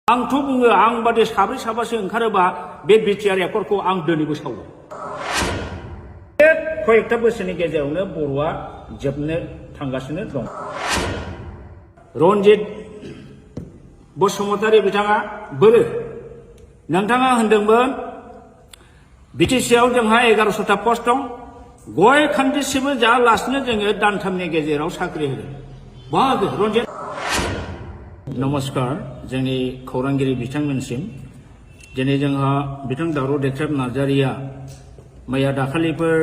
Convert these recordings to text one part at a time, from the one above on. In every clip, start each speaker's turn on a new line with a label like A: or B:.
A: आंथ' बुङो आं बादि साब्रै साबासो ओंखारोबा बे बिटिआर एकर्डखौ आं दिनैबो सावो। बे कयेकटा बोसोरनि गेजेरावनो बर'आ जोबनो थांगासिनो दं। रन्जित बसुमतारी बिथाङा बोरो नोंथाङा होनदोंमोन बिटिसिआव जोंहा 1100टा पस्ट दं, गय खान्दिसेबो जायालासिनो जोङो दानथामनि गेजेराव साख्रि होदों। बाहागो रन्जित नमस्कार जोंनि खौरांगिरि बिथांमोनसिम दिनै जोंहा बिथां दावराव देख्रेब नार्जारिया मैया दाखालिफोर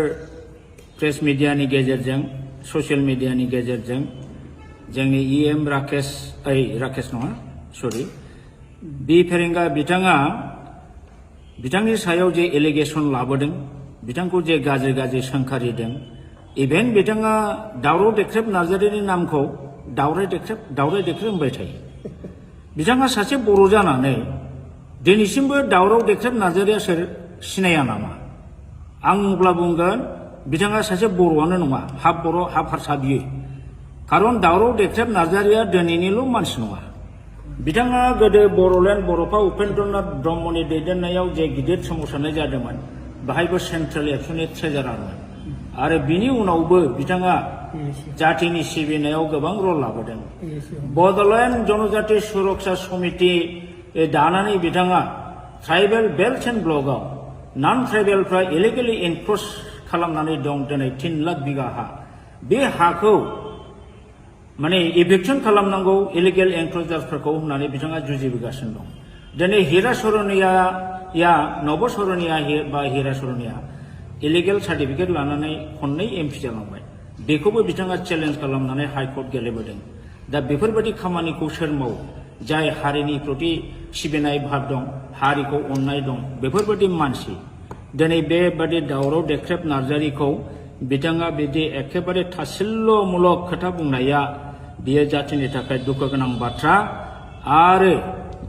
A: प्रेस मिडियानि गेजेरजों ससियेल मिडियानि गेजेरजों जोंनि EM राकेश नङा सरि बि फेरेंगा बिथाङा बिथांनि सायाव जे एलिगेसन लाबोदों, बिथांखौ जे गाज्रि सोंखारिदों, इभेन बिथाङा दावराव देख्रेब नार्जारिनि नामखौ दावराय देख्रेब होनबाय थायो। बिथाङा सासे बर' जानानै दिनैसिमबो दावराव देख्रेब नार्जारिया सोर सिनाया नामा? आं अब्ला बुंगोन बिथाङा सासे बर'आनो नङा, हाफ बर' हाफ हारसा बियो। खारन दावराव देख्रेब नार्जारिया दिनैनिल' मानसि नङा। बिथाङा गोदो बर'लेण्ड बर'फा उपेन्द्रनाथ ब्रह्मनि दैदेननायाव जे गिदिर सोमावसारनाय जादोंमोन बाहायबो सेन्ट्रेल एबसुनि ट्रेजारारमोन आरो बिनि उनावबो बिथाङा जातिनि सिबिनायाव गोबां रल लाबोदों। बड'लेण्ड जनजाति सुरक्षा समिति दानानै बिथाङा tribal belt and ब्लकआव non ट्राइबेलफ्रा illegally एनक्रच खालामनानै दं दिनै 3 लाख बिगा हा। बे हाखौ माने इभिक्सन खालामनांगौ इलिगेल एनक्रचार्सफोरखौ होननानै बिथाङा जुजिबोगासिनो दं। दिनै हिरा सरनिया नब सरनिया बा हिरा सरनिया इलिगेल सार्टिफिकेट लानानै खननै MP जालांबाय। बेखौबो बिथाङा चेलेन्ज खालामनानै हाइकर्ट गेलेबोदों। दा बेफोरबायदि खामानिखौ सोर मावो? जाय हारिनि प्रति सिबिनाय भाब दं, हारिखौ अननाय दं, बेफोरबायदि मानसि दिनै बेबादि दावराव देख्रेब नार्जारिखौ बिथाङा बिदि एखेबारे थासिल्ल'मूलक खोथा बुंनाया बियो जातिनि थाखाय दुखु गोनां बाथ्रा। आरो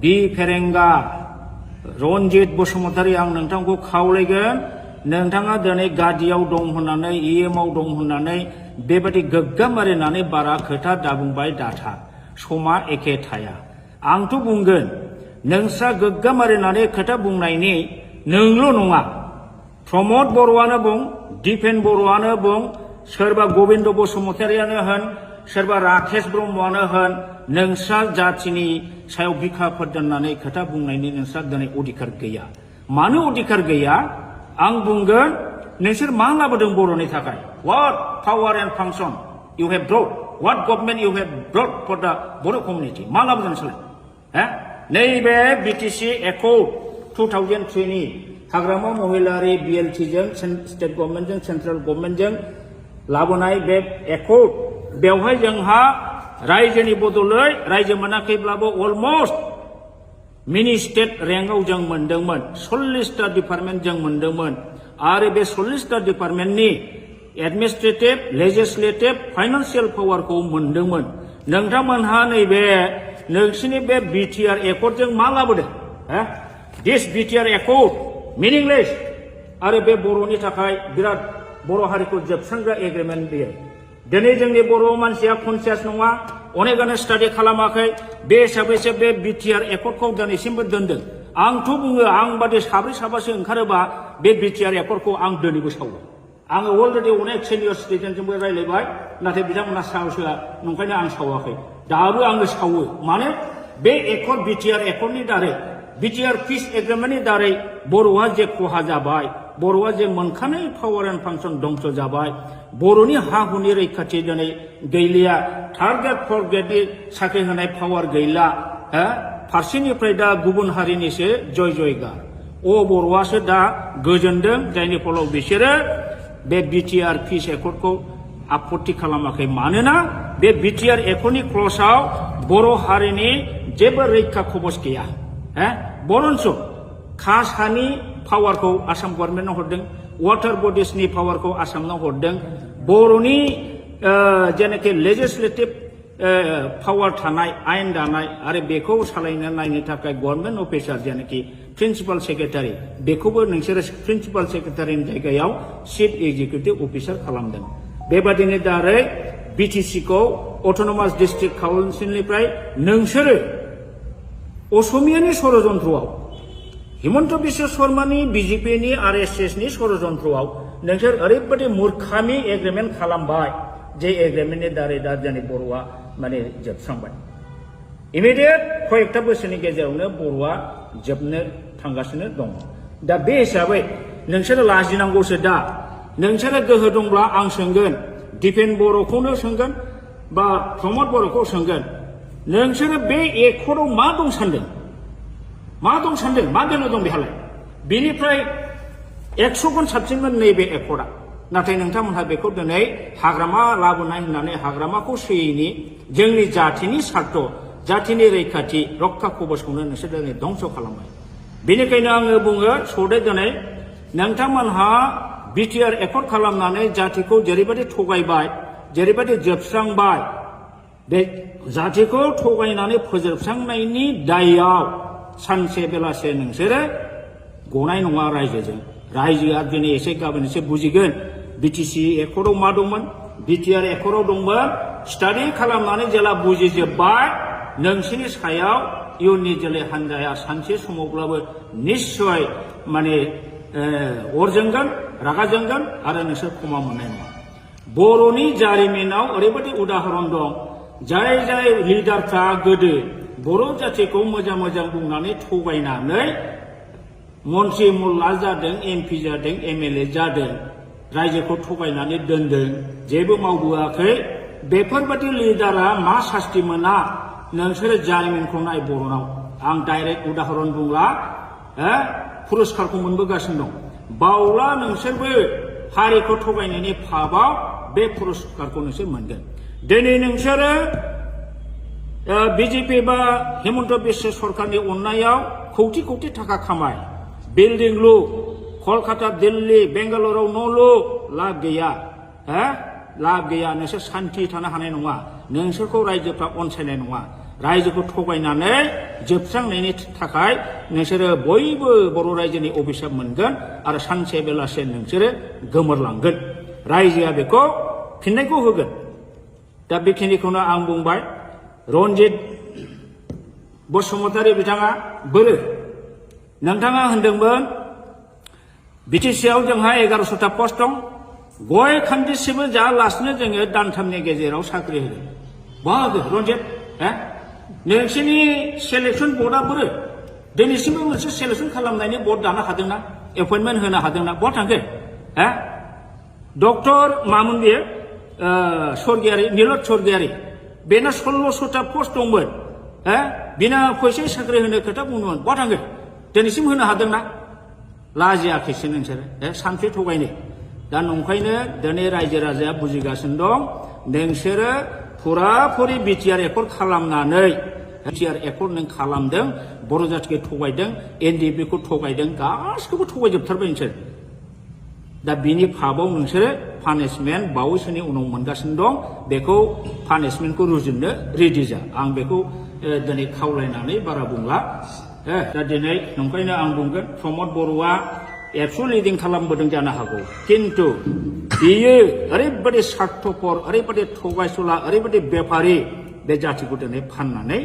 A: बि फेरेंगा रन्जित बसुमतारी आं नोंथांखौ खावलायगोन, नोंथाङा दिनै गादियाव दं होननानै EMआव दं होननानै बेबादि गोग्गाम मारिनानै बारा खोथा दाबुंबाय दाथा। समा एखे थाया। आंथ' बुंगोन नोंस्रा गोग्गाम मारिनानै खोथा बुंनायनि नोंल' नङा, प्रमद बर'आनो बुं, दिपेन बर'आनो बुं, सोरबा गबिन्द बसुमतारियानो होन, सोरबा राकेश ब्रह्मआनो होन, नोंस्रा जातिनि सायाव बिखाफोर दोननानै खोथा बुंनायनि नोंस्रा दिनै अधिकार गैया। मानो अधिकार गैया? आं बुंगोन नोंसोर मा लाबोदों बर'नि थाखाय? What power and function you have brought? What government you have brought for the Boro community? मा लाबोदों नोंसोरलाय? नैबे BTC एकर्ड 2003नि हाग्रामा महिलारि BLTजों स्टेट गभर्नमेन्टजों सेन्ट्रेल गभर्नमेन्टजों लाबोनाय बे एकर्ड, बेवहाय जोंहा रायजोनि बदलै रायजो मोनाखैब्लाबो अलमस्ट मिनि स्टेट रेंकआव जों मोनदोंमोन। 40टा डिपार्टमेन्ट जों मोनदोंमोन आरो बे 40टा डिपार्टमेन्टनि एडमिनिस्ट्रेटिभ, लेजिस्लेटिभ, फाइनान्सियेल पावारखौ मोनदोंमोन। नोंथांमोनहा नैबे नोंसिनि बे BTR एकर्डजों मा लाबोदों? दिस BTR एकर्ड मिनिंलेस आरो बे बर'नि थाखाय बिराद बर' हारिखौ जोबस्रांग्रा एग्रिमेन्ट बेयो। दिनै जोंनि बर' मानसिया कनसियास नङा, अनेकानो स्टाडि खालामाखै, बे हिसाबैसो बे BTR एकर्डखौ दिनैसिमबो दोनदों। आंथ' बुङो आं बादि साब्रै साबासो ओंखारोबा बे BTR एकर्डखौ आं दिनैबो सावो। आङो अलरेडि अनेक सिनियर सिटिजेनजोंबो रायज्लायबाय, नाथाय बिथांमोना साहस होआ, नंखायनो आं सावाखै। दाबो आङो सावो। मानो? बे एकर्ड BTR एकर्डनि दारै, BTR पिस एग्रिमेन्टनि दारै बर'आ जे खहा जाबाय, बर'आ जे मोनखानाय पावार एन्ड फांसन दंस जाबाय, बर'नि हा हुनि रैखाथि दिनै गैलिया, थार्ड ग्रेड फर्थ ग्रेडनि साख्रि होनाय पावार गैला, फारसेनिफ्राय दा गुबुन हारिनिसो जयगार। बर'आसो दा गोजोनदों, जायनि फलाव बिसोरो बे BTR पिस एकर्डखौ आपत्ति खालामाखै। मानोना बे BTR एकर्डनि क्लजआव बर' हारिनि जेबो रैखा खबस गैया। बरन्स कास्ट हानि पावारखौ आसाम गभर्नमेन्टनो हरदों, वाटार बडिसनि पावारखौ आसामनो हरदों, बर'नि जेनाखि लेजिस्लेटिभ पावार थानाय, आयेन दानाय आरो बेखौ सालायनो नायनो थाखाय गभर्नमेन्ट अफिसार जेनाखि प्रिन्सिपाल सेक्रेटारि, बेखौबो नोंसोरो प्रिन्सिपाल सेक्रेटारिनि जायगायाव चिफ एक्जिकिउटिभ अफिसार खालामदों। बेबादिनो दारै BTCखौ अट'नमास डिस्ट्रिक्ट काउन्सिलनिफ्राय नोंसोरो असमियानि षड़यन्त्रआव हिमन्त बिश्व शर्मानि बिजेपिनि आरएसएसनि षड़यन्त्रआव नोंसोर ओरैबायदि मूर्खामि एग्रिमेन्ट खालामबाय जे एग्रिमेन्टनि दारै दा जोंनि बर'आ माने जोबस्रांबाय इमिडियेट कयेकथा बोसोरनि गेजेरावनो बर'आ जोबनो थांगासिनो दङ दा बे हिसाबै नोंसोरो लाजिनांगौसो दा नोंसोरो गोहो दंब्ला आं सोंगोन दिपेन बर'खौनो सोंगोन बा प्रमद बर'खौ सोंगोन नोंसोरो बे एकर्डआव मा दं सानदों मा बेनो दं बेहालाय बेनिफ्राय 100 गुन साबसिनमोन नैबे एकर्डआ नाथाय नोंथांमोनहा बेखौ दिनै हाग्रामा लाबोनाय होननानै हाग्रामाखौ सोयैनि जोंनि जाथिनि सार्थ जाथिनि रैखाथि रक्षा कवचखौनो नोंसोर दिनै धंस खालामबाय बेनिखायनो आङो बुङो सदे दिनै नोंथांमोनहा बिटिआर एकर्ड खालामनानै जातिखौ जेरैबायदि थगायबाय जेरैबायदि जोबस्रांबाय बे जातिखौ थगायनानै फोजोबस्रांनायनि दायआव सानसे बेलासे नोंसोरो गनाय नङा रायजोजों रायजोआ दिनै एसे गाबोन एसे बुजिगोन बिटिसि एकर्डआव मा दंमोन बिटिआर एकर्डआव दंमोन स्टाडि खालामनानै जेला बुजिजोब्बाय नोंसोरनि सायाव इयुननि जोलै हान्जाया सानसे समावब्लाबो निश्चय माने अर जोंगोन रागा जोंगोन आरो नोंसोर क्षमा मोननाय नङा बर'नि जारिमिनाव ओरैबायदि उदाहरन दं जाय जाय लिडारफ्रा गोदो बर' जातिखौ मोजां मोजां बुंनानै थगायनानै मन्त्रि मुल्ला जादों एमपि जादों एमएलए जादों रायजोखौ थगायनानै दोनदों जेबो मावबोआखै बेफोरबायदि लिडारा मा सास्ति मोना नोंसोरो जारिमिनखौ नाय बर'नाव आं डाइरेक्ट उदाहरन बुंला पुरस्कारखौ मोनबोगासिनो दं बावला नोंसोरबो हारिखौ थगायनायनि फाबाव बे पुरस्कारखौ नोंसोर मोनगोन दिनै नोंसोरो बिजेपि बा हिमन्त बिश्व सरकारनि अननायाव कौटि कौटि थाखा खामाय बिल्डिं लु कलकाता दिल्ली बेंगालुरुआव न' लु लाब गैया लाब गैया नोंसोर सान्थि थानो हानाय नङा नोंसोरखौ रायजोफ्रा अनसायनाय नङा रायजोखौ थगायनानै जोबस्रांनायनि थाखाय नोंसोरो बयबो बर' रायजोनि अभिशाप मोनगोन आरो सानसे बेलासे नोंसोरो गोमोरलांगोन रायजोआ बेखौ फिननायखौ होगोन दा बेखिनिखौनो आं बुंबाय रन्जित बसुमतारी बिथाङा बोरो नोंथाङा होनदोंमोन बिटिसिआव जोंहा 1100टा पस्ट दं गय खान्दिसेबो जायालासिनो जोङो दानथामनि गेजेराव साख्रि होदों बाहागो रन्जित नोंसोरनि सेलेक्सन बर्डआ बोरो दिनैसिमबो मोनसे सेलेक्सन खालामनायनि बर्ड दानो हादोंना एपइन्टमेन्ट होनो हादोंना बहा थांखो डक्टर मामोन बेयो स्वर्गियारि नीलत स्वर्गियारि बेना 1600टा पस्ट दंमोन बिना फैसा साख्रि होनो खोथा बुंदोंमोन बहा थांखो दिनैसिम होनो हादोंना लाजियाखैसो नोंसोरो सानसे थगायनो दा नंखायनो दिनै रायजो राजाया बुजिगासिनो दं नोंसोरो फुराफुरि बिटिआर एकर्ड खालामनानै बिटिआर एकर्ड नों खालामदों बर' जातिखौ थगायदों एनडिएफबिखौ थगायदों गासिखौबो थगायजोबथारबाय नोंसोर दा बिनि फाबाव नोंसोरो पानिशमेन्ट बावैसोनि उनाव मोनगासिनो दं बेखौ पानिशमेन्टखौ रुजुननो रेडि जा आं बेखौ दिनै खावलायनानै बारा बुंला दा दिनै नंखायनो आं बुंगोन प्रमद बर'आ एबसु लिडिं खालामबोदों जानो हागौ किन्तु बियो ओरैबायदि सार्थपर ओरैबायदि थगायसुला ओरैबायदि बेफारि बे जातिखौ दिनै फाननानै